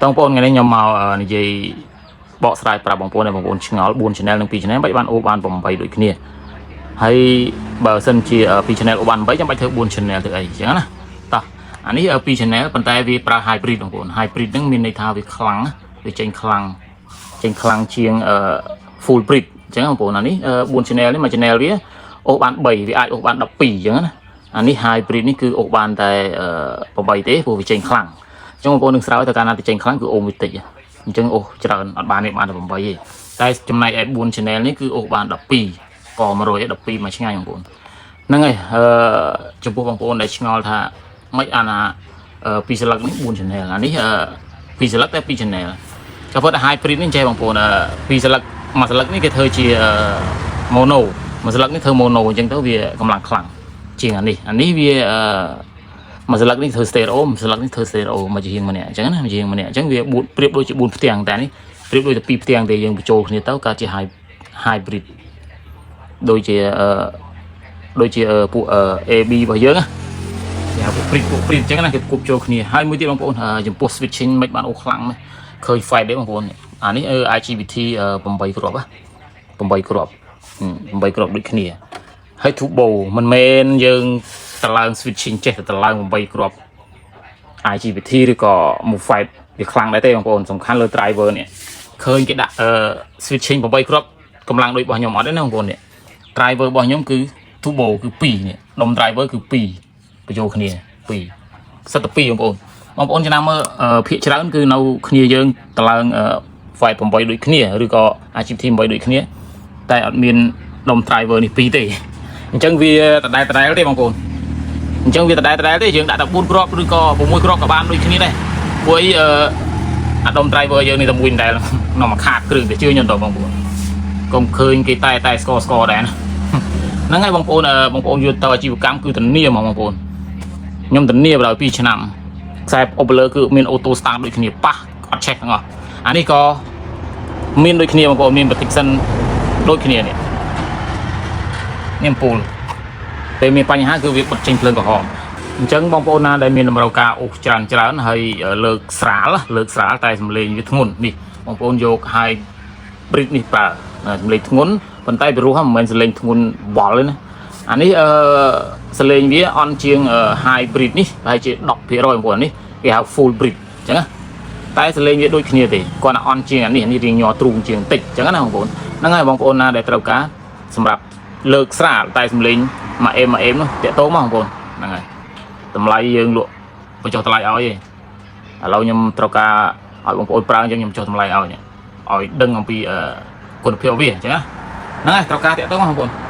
បងប្អូនថ្ងៃនេះខ្ញុំមកនិយាយបកស្រាយប្រាប់បងប្អូនដែលបងប្អូនឆ្ងល់4 channel និង2 channel បាច់បានអូបាន8ដូចគ្នាហើយបើសិនជា2 channel អូបាន8ចាំបាច់ធ្វើ4 channel ទៅអីអញ្ចឹងណាតោះអានេះ2 channel ប៉ុន្តែវាប្រើ hybrid បងប្អូន hybrid ហ្នឹងមានន័យថាវាខ្លាំងវាចេញខ្លាំងចេញខ្លាំងជាង full bridge អញ្ចឹងបងប្អូនអានេះ4 channel នេះមួយ channel វាអូបាន3វាអាចអូបាន12អញ្ចឹងណាអានេះ hybrid នេះគឺអូបានតែ8ទេព្រោះវាចេញខ្លាំង អញ្ចឹងបងប្អូននឹងស្រោចទៅកាលណាទៅចេញខ្លាំងគឺអូមួយតិចអញ្ចឹងអូសច្រើនអត់បានទេបានតែ8ទេតែចំណែកឯ4 channel នេះគឺអូសបាន12ក112មកឆ្ងាយបងប្អូនហ្នឹងហើយអឺចំពោះបងប្អូនដែលឆ្ងល់ថាមិនអាណាពីរស្លឹកនេះ4 channel អានេះអឺពីរស្លឹកតែ2 channel ក៏ប៉ុន្តែ hybrid នេះចេះបងប្អូនអឺពីរស្លឹកមួយស្លឹកនេះគេធ្វើជា mono មួយស្លឹកនេះធ្វើ mono អញ្ចឹងទៅវាកម្លាំងខ្លាំងជាងអានេះអានេះវាអឺ មួយស្លឹកនេះធ្វើ stereo មួយស្លឹកនេះធ្វើ stereo មកជារៀងម្នាក់អញ្ចឹងណាមកជារៀងម្នាក់អញ្ចឹងវា4ប្រៀបដូចជា4ផ្ទាំងតែនេះប្រៀបដូចតែ2ផ្ទាំងទេយើងបញ្ចូលគ្នាទៅកើតជា hybrid ដូចជាអឺដូចជាពួក AB របស់យើងណាគេហៅពួក bridge ពួក bridge អញ្ចឹងណាគេគប់ចូលគ្នាហើយមួយទៀតបងប្អូនចំពោះ switching មិនបានអូខ្លាំងណាស់ឃើញ fight ទេបងប្អូនអានេះ IGBT 8គ្រាប់ណា8គ្រាប់8គ្រាប់ដូចគ្នាហើយ turbo មិនមែនយើងតឡើង switching ចេះតែតឡើង8គ្រាប់ IGBT ឬក៏ MOSFET វាខ្លាំងដែរទេបងប្អូនសំខាន់លើ driver នេះឃើញគេដាក់អឺ switching 8គ្រាប់កម្លាំងដូចរបស់ខ្ញុំអត់ទេណាបងប្អូននេះ driver របស់ខ្ញុំគឺ turbo គឺ2នេះដុំ driver គឺ2បញ្ចូលគ្នា2សិតតែ2បងប្អូនបងប្អូនចំណាំមើលភាគច្រើនគឺនៅគ្នាយើងតឡើង FET 8ដូចគ្នាឬក៏ IGBT 8ដូចគ្នាតែអត់មានដុំ driver នេះ2ទេអញ្ចឹងវាដដែលដដែលទេបងប្អូន អញ្ចឹងវាដដែលដដែលទេយើងដាក់តែ4គ្រាប់ឬក៏6គ្រាប់ក៏បានដូចគ្នាដែរព្រោះអីអឺអាដុំ driver យើងនេះតែមួយដដែលក្នុងមួយខាតគ្រឿងតែជឿខ្ញុំតបងប្អូនកុំឃើញគេតែតែស្កស្កដែរណាហ្នឹងហើយបងប្អូនបងប្អូនយកទៅអាជីវកម្មគឺធានាហ្មងបងប្អូនខ្ញុំធានាបណ្ដោយ2ឆ្នាំខ្សែអូបលើគឺមាន auto start ដូចគ្នាប៉ះអត់ឆេះទាំងអស់អានេះក៏មានដូចគ្នាបងប្អូនមាន protection ដូចគ្នានេះនេះអំពូលពេលមានបញ្ហាគឺវាបិទចេញភ្លើងក្រហមអញ្ចឹងបងប្អូនណាដែលមានតម្រូវការអូសច្រើនច្រើនហើយលើកស្រាលលើកស្រាលតែសំឡេងវាធ្ងន់នេះបងប្អូនយក hybrid នេះប្រើសំឡេងធ្ងន់ប៉ុន្តែពីរោះហ្នឹងមិនមែនសំឡេងធ្ងន់វល់ទេណាអានេះអឺសំឡេងវាអន់ជាង hybrid នេះប្រហែលជា10%បងប្អូននេះគេហៅ full bridge អញ្ចឹងណាតែសំឡេងវាដូចគ្នាទេគាត់តែអន់ជាងអានេះអានេះរៀងញ័រទ្រូងជាងតិចអញ្ចឹងណាបងប្អូនហ្នឹងហើយបងប្អូនណាដែលត្រូវការសម្រាប់លើកស្រាលតែសំឡេងមួយអេមមួយអេមនោះតាក់ទងមកបងប្អូនហ្នឹងហើយតម្លៃយើងលក់បញ្ចុះតម្លៃឲ្យឯងឥឡូវខ្ញុំត្រូវការឲ្យបងប្អូនប្រើអញ្ចឹងខ្ញុំចុះតម្លៃឲ្យនេះឲ្យដឹងអំពីគុណភាពវាអញ្ចឹងណាហ្នឹងហើយត្រូវការតាក់ទងមកបងប្អូន។